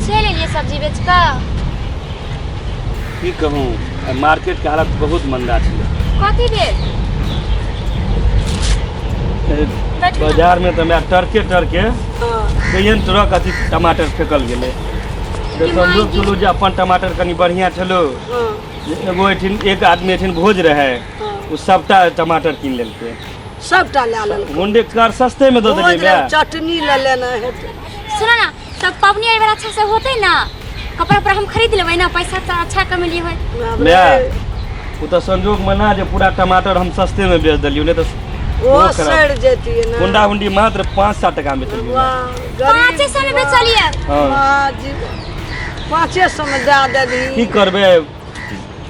चलि एलियै सब्जी बेच कऽ। की कहूँ, आइ मार्केटके हालत बहुत मंदा छलै। कथी भेल? बैठू ना। बाजारमे तऽ हमरा टरके टरके कहियन ट्रक अथी टमाटर फेकल गेलै। तऽ कि संजोग माय छलौ जे अपन टमाटर कनि बढ़िआँ छलौ जे एगो एहिठिन एक आदमी एहिठिन भोज रहै, ओ सबटा टमाटर कीन लेलकै। सबटा लए लेलकै। मुंडे कर सस्ते में दऽ भोज देलियै रहै, बे। चटनी लए लेना हेतै। सुनो ना, तब पबनी एहि बेर अच्छा से होतै ना? कपड़ा उपड़ा हम खरीद लेबै ना, पैसा तऽ अच्छा कमेलियै होय। ले ओ तऽ संजोग में ना जे पूरा टमाटर हम सस्ते में बेच देलियै, नहीं तऽ ओ ओहो खराब। सड़ि जैतियै ने। हुंडा हुंडी मात्र 5-7 टका में बेचलियै। वाह, गरीब 500 में बेचलियै। हाँ। वाह, जी, 500 में दए देलही। की करबै,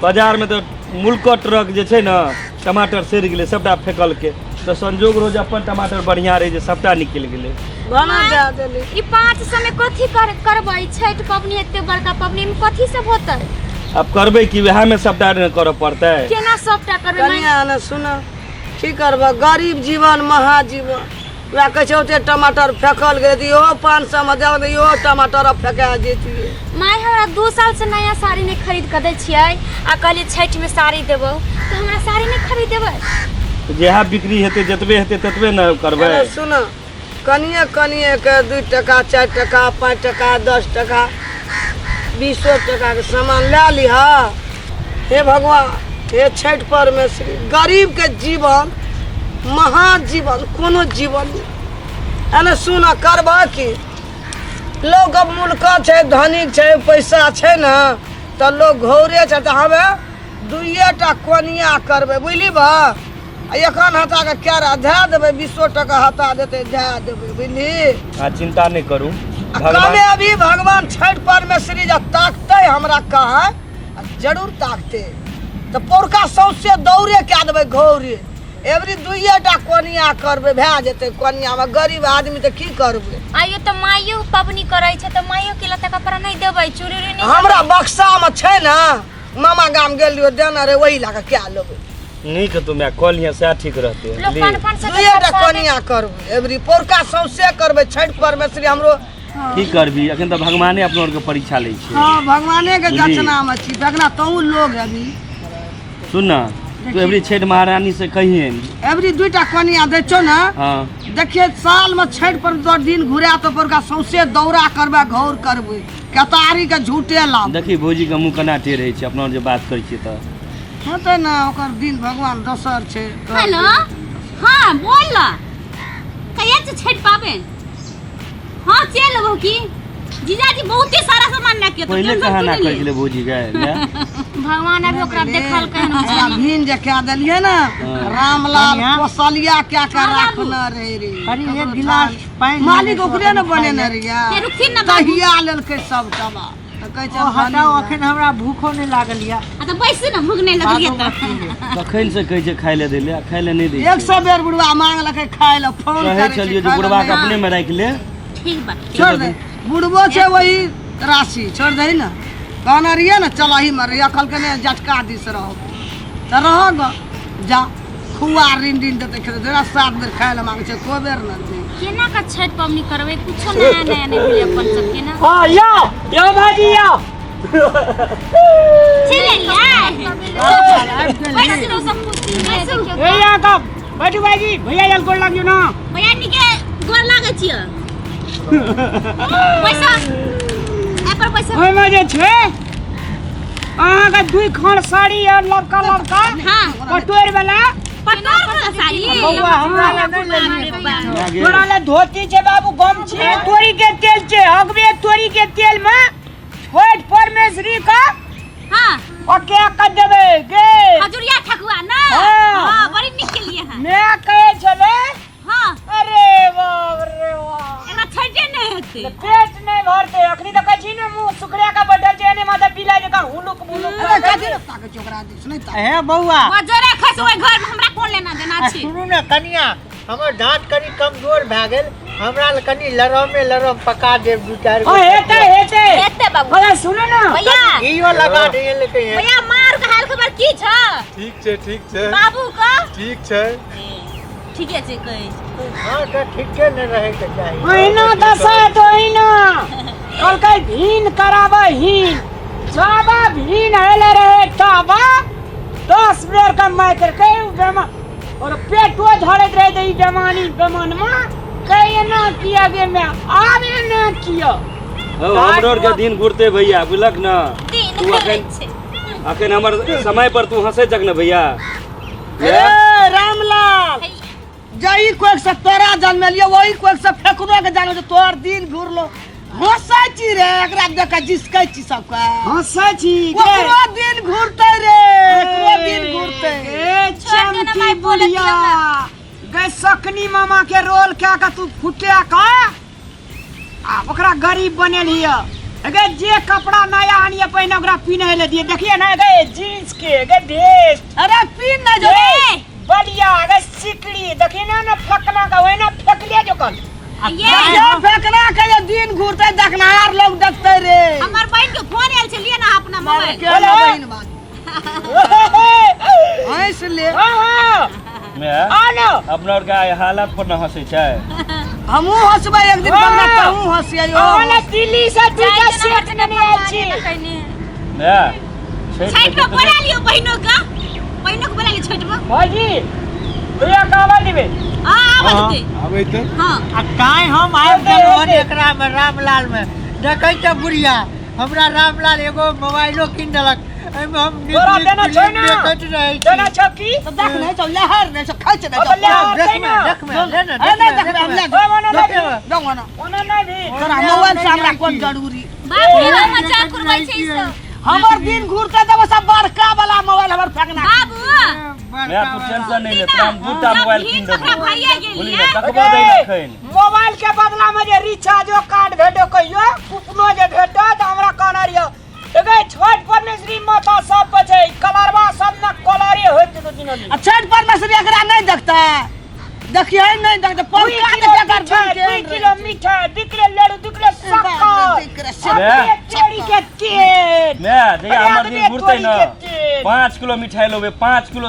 बाजार में तऽ मुल्को ट्रक जे छै ने टमाटर सड़ि गेलै, सबटा फेकलकै। तऽ संजोग रोज अपन टमाटर बढ़िआँ रहै जे सबटा निकलि गेलै। बना दए देली। ई 500 में कथी करबै? छठि पबनी एते बड़का पबनी में कथी सब होतै? आब करबै की, वएह में सबटा ने करऽ पड़तै। केना सबटा करबै माय? कनिया ने सुन, की करबै, गरीब जीवन महाजीवन। वएह कहै छै ओते टमाटर फेकल गेलै तऽ इहो 500 मे दए देबै, इहो टमाटर आब फेका जैतियै। माय, हमरा 2 साल से नया साड़ी नहि खरीद कऽ दै छियै आ कहलियै छठिमे साड़ी देबौ तऽ हमरा साड़ी नहि खरीद देबै? जएह बिक्री हेतै, जतबे हेतै ततबे ने करबै। हेलो, सुन, कनिए कनिए के 2 टका 4 टका 5 टका 10 टका 20 टका के सामान लए लिह। हे भगवान, हे छठि परमेश्वरी, गरीब के जीवन महाजीवन, कोनो जीवन नहि। एने सुन, करबह की, लोग अब मुल्क छै, धनिक छै, पैसा छै ने तऽ लोग घौरे छै। तऽ हमे 2 टा कोनिया करबै, बुझली बा? आ एखन हटा के केरा धए देबै, 20 टका हटा देतै, धए देबै, बुझली? आ चिंता नहि करू। आ भगवान कमे अभी भगवान छठि परमेश्वरी जे ताकतै हमरा कहाँ, आ जरूर ताकतै तऽ पौरका सौंसे दौड़े कए देबै घौरे। एवरी 2 टा कोनिया करबै, भए जेतै कोनियामे। गरीब आदमी तऽ की करबै? आइयो तऽ माइयो पबनी करै छै, तऽ माइयो के लत्ता कपड़ा नहि देबै, चूड़ी उड़ी नहि हमरा देबै? बक्सामे छै ने, मामा गाम गेल रहियो, देने रहे, ओही लए कऽ कए लेबै। नीक हेतौ माय, कऽ लिहें, सएह ठीक रहतै। लोक ली। 500 2 टा टका कोनिया करबै एवरी, पौरका सौंसे करबै। छठि परमेश्वरी हमरो की करबी, अखन तऽ भगवाने अपना आरके परीक्षा लै छै। हँ, भगवाने के बुझली? जचना मे छी जगना तहु लोग अभी। सुन ना, तू एबरी छठि महारानी से कहियन। एवरी 2 टा कोनिया दै छौ ने। हाँ। देखिए, साल में छठि पर दो दिन घुरा तो पड़का सौंसे दौरा करबै, घौर करबै, केतारी के झूठे लाभ। देखी भौजी के मुँह केना टेढ़ होइ छै अपना आर जे बात करै छियै तऽ। हेतै ने, ओकर दिन भगवान दोसर छै। हेलो, हाँ बोल ना, कहिया छै छठि पाबनि? हाँ चल अबो की जीजाजी बहुते सारा सामान लए के पहिले कहाँ ना करै छलै भौजी गए ले। भगवान अभी ओकरा देखलकै हन। ओकरा भीन जे कए देलियै ने, रामलाल कोसलिया कए के राखने रहे रे। कनि एक गिलास पानि मालिक ओकरे ने बनेने रहियै। हे, रुकथिन ने बाबू। तहिया लेलकै सब टबा तऽ कहै छै ओ हटाउ, धनी। अखन हमरा भूखो नहि लागल यऽ। आ तऽ बैसू ने, भूख नहि लगलियै बादोमे तऽ पी लेब। कखन से कहै छै खाय लए दै ले, आ खाय लए नहि दै एक छै। सौ बेर बुढ़वा मांगलकै खाय लए, फोन कहै करै छै छलियै जे खाय लए बुढ़वा के नहि। अपने में राखि ले। ठीक बा। छोड़ दे, बुढ़बो छै वही राशि, छोड़ दही ने। कहने रहियै ने चल अही मे रहियै, कहलकै नहि, जटका दिस रहो तऽ रह ग जा। खुआ ऋण ऋण देतै खेतै, जरा 7 बेर खाय लए मांगै छै, एको बेर ने दे। केना का छठि पबनी करबै? कुछो नया नया नहि भेलै अपन सबके ने। हाँ यौ यौ भाजी यौ। चलि एलियै, बैसू ने सब कुर्सी में, देखियौ। ए यहाँ का बैठू भाईजी, भैया आयल, गोर लागियो ना। भैया नीके गोर लागै छियै, पैसा एहि पर पैसा। ओहिमे जे छै अहाँके 2 खण साड़ी और लबका लबका पटोर वाला। पटोर वाला साड़ी? बौआ, हमरा लए नहि लेलियै। बाप रे बाप। माय गे। तोरा लए धोती छै बाबू, गमछी, तोरी के तेल छै। अगबे तोरी के तेल में छोट परमेश्वरी का ओके के देबै गे। खजुरिया ठकुआ ना? हाँ। हाँ, बड़ी नीक केलिए हैं। मैं कहै छलै। अरे बाप रे बाप। एकरा छठे नहि हेतै। तऽ पेट नहि भरतै। अखनी तऽ कहै छी ने मुँह सुखड़ा के बैठल छै, एने माथा पीला जकाँ हुलुक बुलुक। अरे कथी लए ताकै छै ओकरा दिस? नहि ताकै। हे बौआ। बजरे खस ओहि घर में, हमरा कोन लेना देना आ छै? सुनू ने कनिया, हमर दाँत कनि कमजोर भए गेल, हमरा लए कनि लरमे लरम पका देब दू चारि गो। हेतै हेतै। हेतै बाबू। भैया सुनू ने। भैया। घियो लगा दिए लेके। भैया, मार के हाल खबर की छ? ठीक छै, ठीक छै। बाबू का? ठीक छै। ठीके छै कहै छै। हाँ तऽ ठीके ने रहैके चाही। ओहिना दशा तो ओहिना कहलकै भीन कराबै हीन, जाबा भीन हेले रहे ताबा 10 बेर के माय करकै उ बेमा और पेटो झड़ैत रहे तऽ ई बेमानी बेमानमा कै एना किया गे मैं आब एना किया। हौ, हमरो आरके दिन घुरते भैया, बुझलक ने? दिन तू घुरै अखन छै। अखन हमर समय पर तू हंसै छक ने भैया। ए रामलाल, जही कोख से तोरा जन्मेलियो वही कोख से फेकरो के जन्म, तोहर दिन घुरलो। हंसै छी रे, एकरा देख के जिसकै छी सबके। हंसै छी गे। ओकरो दिन घुरतै रे, एकरो दिन घुरतै। ए छोड़ दे ना चमकी माय, बोलत बुढ़िया ना। गै, सकनी मामा के रोल कए के तू फुटे का आ ओकरा गरीब बनेलही। गे जे कपड़ा नया आनिए पहिने ओकरा पिन्है ले दिए, देखिए ना गे जींस के गे भेस्ट। अरे पिन ना जो गे बलिया गे सिकड़ी, देखिए ना ना फेकना का ओहिना फेकले जो कल। ये ये फेकना के जे दिन घुरतै देखनहार लोग देखतै रे। हमर बहिन के फोन आयल छै, लिए ना अपना मोबाइल। के बहिन बात हंस ले। हाँ हाँ मैं आ ना अपना और के आइ हालत पर न हंसै छै। हमहूँ हंसबै एक दिन, हाँ। बंगला तहूँ हंसियै। अहाँ दिल्ली से दूटा जाय सेट नेने आयल छी। मैं छठि छठि में बोला लियो बहिनो के, बहिनो के बोला लियो छठि में। भाईजी भैया कावा देबे? हां, आबत दे। आबै तऽ हां। आ काहे हम आबि हेतै, गेलहुँ हन हेतै। एकरा में रामलाल में देखै छ बुढ़िया, हमरा रामलाल एगो मोबाइलो कीन देलक, एहिमे हम नीक तोरा नीक देना छौ फिल्म ना? देखैत रहै छी। देना छौ की? तो देख नहीं छौ, लहर नहीं छौ, खैच नहीं अब छौ। लहर देखमे, छै ना। देखमे, ले ने, ए, नहीं देखमे, देखबै, हम देखमे। ले ओए, ओना नहीं देखमे। भी। जाऊ ना। ओना नहीं भी। तोरा मोबाइल से हमरा कोन जरूरी? बाप रे, मजाक उड़बै छै ई सब। हमर दिन घुरते तब सब बड़का वाला मोबाइल हमर फेकना। बाबू मैं तू टेंशन नहीं ले, तोरा हम दूटा जब मोबाइल भीड़ कीन पकड़ा देबो। भइए गेलियै। बुझली ने, देखबो दै ने अखन। मोबाइल के बदला में जे रिचार्जो कार्ड भेटो कहियो कूपनो जे भेटो तऽ हमरा कहने रहियो। एगे छठ परमेश्वरी माता सब पर छै कलरवा सब न कलरे होइत दू दिन आ छठ परमेश्वरी एकरा नहीं देखता, देखिए नहीं देखता, दुई पंखा किलो के बेकार मिठाई, बन के 2 किलो मिठाई, 2 किलो लड्डू, 2 किलो शक्कर, दू किलो मैं? चोरी के तेल। मैं जहिया अरे हमर आदमी दिन घुरतै तोरी न, के तेल। 5 किलो मिठाई लोबे, 5 किलो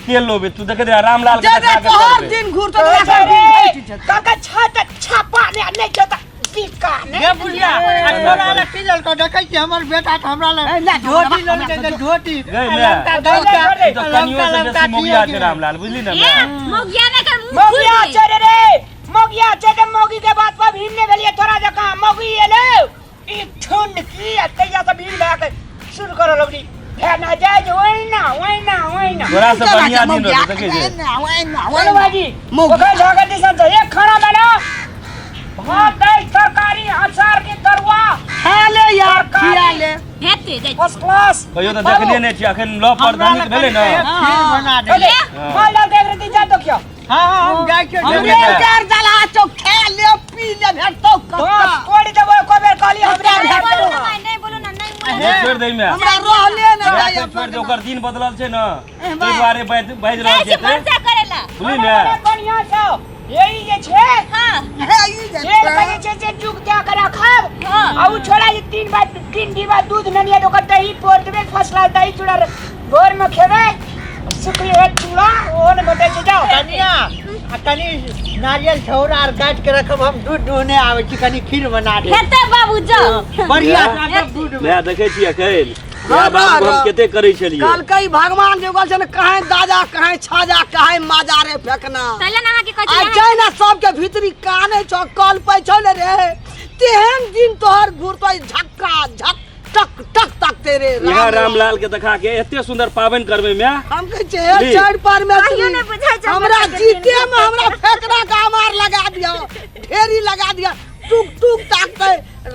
तेल लोबे, तू देखे दे रामलाल के जे देखा के तोहर करबे। दिन घुरतै तो एकर दिन घटि जेतै। काका छत छापा ने नहीं छत बिका ने। गे बुढ़िया, आ तोरा लए की लेलकौ? देखै छी हमर बेटा तऽ हमरा लए ए, ले जाओ, धोती हमरा लेलकै, से गे धोती। गै, आ मैं। लमका दौका, ई तऽ कनियो लमका से लमका बेसी मोगिया थिए छै गे। रामलाल, बुझली ने? ए मैं मौगिया ने कर मुंह खुल मौगिया गई। छै रे रे, मौगिया छै ते मौगी के बात पर भीम ने भेलिए तोरा जकाँ मौगी एलै ई ठुन की आ तैया से भीम भए के शुरू करऽ लगली भए ना जाय जे ओहिना ओहिना ओहिना। तोरा से बढ़िया दिन रहतौ, देखै छै। चलो भाजी, मौगी। ओकर झगड़ दिसन से एक खाना बना, भात दालि तरकारी अचार के तरुआ। खा ले यार, खिया ले। हेतै जाइ। First class. कहियो तऽ देखने नहि छियै, अखन लव पर हमरा धनिक लए भेलै ने। कनि खीर बना दे। अरे, हाँ। माल डाल के एक रत्ती जा तो क्या? हाँ हाँ हम जाइ छियौ। हमरे देखै छै। कर जला छौ, खा ले पी ले भेटतौ दस कत्ता। कोड़ी देबो एको बेर कहली हमरा नहीं भेट बोलू देबो। ना माय, नहीं बोलू ना, नहीं बोलू। हे, छोड़ि दही मैं। हमरा रहले ने मैं जाय। छोड़ि दे, ओकर दिन बदलल छै ने, ताहि दुआरे बाजि बाजि रहल जाइ छै छी भनसा करेला। बुझली ने? बढ़िया छौ यही जे छै। हां। हे, ई जे तेल छै। के जे छै से चुक दए के रखब। हाँ। आ उ छोड़ा जे 3 बार 3 डिब्बा दूध ननिया ओकर दही पोर देबै, फर्स्ट क्लास दही चूड़ा भोर में खेबै, सुखी होत चूड़ा ओहो ने भेटै छै। जाओ कनिया, आ कनि नारियल छौरा आर काटि के रखब, हम दूध दूहने आबै छी, कनि खीर बना देब। हेतै बाबू जाओ। बढ़िया से आनब दूध। मैं देखै छी अखन हाँ, इएह बाबू हम हाँ। कते करै छलियै। कहलकै भगवान जे उगल छै ने, कहीं दाजा कहीं छाजा कहीं माजा रे फेकना। तैले ना अहाँके कहै आ छी। छै ने सबके भीतरी काने छौ, कल पै छौ ने रे, तेहन दिन तोहर घुरतौ झक्का झक टक टक तकते रे। इएह रामलाल के देखा के एते सुंदर पाबनि करबै मैं। हम कहै छियै हे जी। चढ़ पर में कहियो नहि बुझाइ छै हमरा हमरा सबके दिन। जीते में हमरा फेकना के अमार लगा दिया, ढेरी लगा दिया, टुक टुक ताकते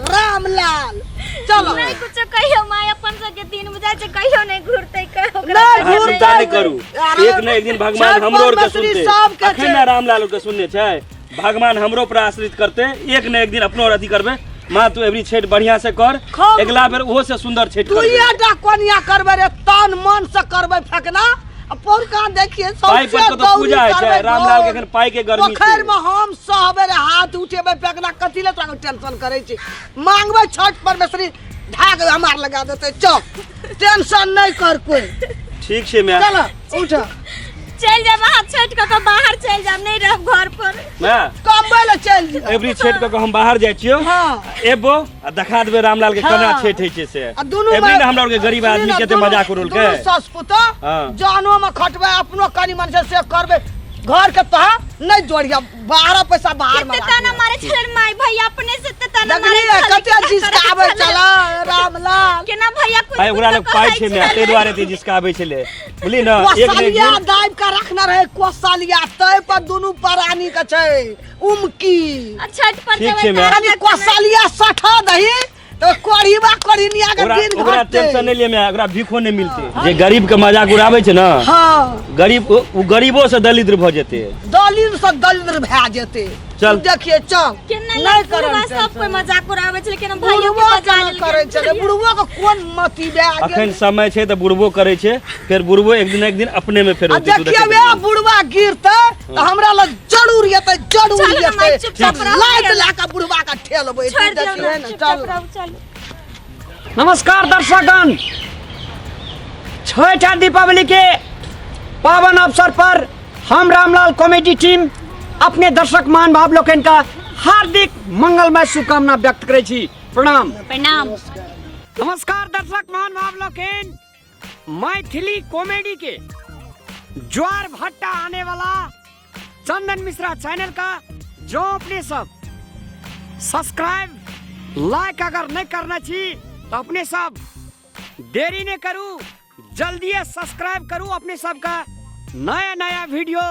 रामलाल। चलो नहीं कुछो कहियो माय, अपन सबके दिन बुझाइ छै कहियो नहीं घुरतै कहियो ओकरा। नहीं अहाँ घुरतै। चिंता नहि करू, अरे, एक ने एक दिन भगवान छठ हमरो आर के परमेश्वरी सुनते। सबके अखन छै। ने रामलाल के सुनने छै, भगवान हमरो पर आश्रित करते, एक ने एक दिन अपनो आर अथी करबै। माँ तू एबरी छठि बढ़िया से कर, खूब। अगला बेर ओहो से सुंदर छठि तू करबै। टा कोनिया करबै रे, तन मन से करबै फेकना। आ पौरका देखिए पाइ पर सौंसे कतौ पूजा होइ छै, दौरी करबै रामलाल के भोर। एखन पाइ के गर्मी छै। पोखरि में हम सहबै रे, हाथ उठेबै फेकना, कथी ले तोरा टेंशन करै छी? मांगबै छठ परमेश्वरी धाग हमार लगा देतै। चल टेंशन नहीं कर कोई। ठीक छै माय। चल उठ। चलि जायब अहाँ छठि कऽ कऽ बाहर चलि जायब, नहि रहब घर पर। माय कमबै लए चलि जायब। एबरी छठि कऽ कऽ हम बाहर जाइ छियौ। हँ। एबो आ देखा देबै रामलाल के केना हँ। छठि होइ छै से। आ दुनू एबरी ने हमरा आरके गरीब आदमी के एते मजाक उड़ौलकै। दुनू सास पुतोह हँ। जानो में खटबै, अपनो कनी मन से करबै, घर के तोहा नहीं जोड़िया, बारह पैसा बाहर में कते ताना मारे छलै माय भैया अपने से एते ताना मारे देखलियै छलै, कते केना जिसकाबै करै छलै। छलै रामलाल। केना भैया कुछ आइ ओकरा लग पाइ छै ने, ताहि दुआरे एते जिसकाबै छलै, बुझली ने। एक ने एक कोसलिया दिन दाबि के रखने रहे कोसलिया, तै पर दुनू प्राणी के छै उमकी। आ छठि पर ठीक जेबै छै, माय। तारा खाली कोसलिया सठा दही तऽ कोढ़ीबा कोढ़िनिया के ओकरा दिन ओकरा घटतै। टेंशन नहीं लिए मैं, ओकरा भीखो नहीं मिलते। जे गरीब के मजाक उड़ाबै छै ने, हाँ, गरीब ओ गरीबो से दलिद्र भऽ जेतै। दलित से दलित भए जेतै। चल। तू देखिए चल। केना नहीं बुढ़वा करम सब कोई मजाक उड़ाबै छलै, केना भाइयो के बुढ़बो बजा केना करै छलै, बुढ़बो के कोन मति भए गेल। अखन समय छै तऽ बुढ़बो करै छै, फेर बुढ़बो एक दिन एक दिन अपने में फेर आ होतै, तू देखिए देखैत वे रहियै। बुढ़वा गिरतै तऽ हमरा लग जरूर एतै, जरूर चल ना माय, एतै। चुपचाप रहू। लात लए कऽ बुढ़वा के ठेलबै, तू छोड़ि दियौ देखिए ने, ने, चुपचाप चल। रहू, चलू। नमस्कार दर्शकगण, छठ आ दीपावली के पावन अवसर पर हम रामलाल कॉमेडी टीम अपने दर्शक मान भाव लोकनि का हार्दिक मंगलमय शुभकामना व्यक्त करै छी। प्रणाम। प्रणाम। नमस्कार दर्शक मान भाव लोकनि, मैथिली कॉमेडी के ज्वार भट्टा आने वाला चंदन मिश्रा चैनल का जो अपने सब सब्सक्राइब लाइक अगर नहीं करना छी तो अपने सब देरी नहीं करू, जल्दी सब्सक्राइब करू। अपने सबका नया नया वीडियो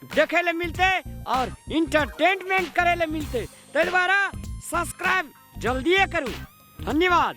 देखे ले मिलते और इंटरटेनमेंट करे ले मिलते, ताहि द्वारा सब्सक्राइब जल्दी करू। धन्यवाद।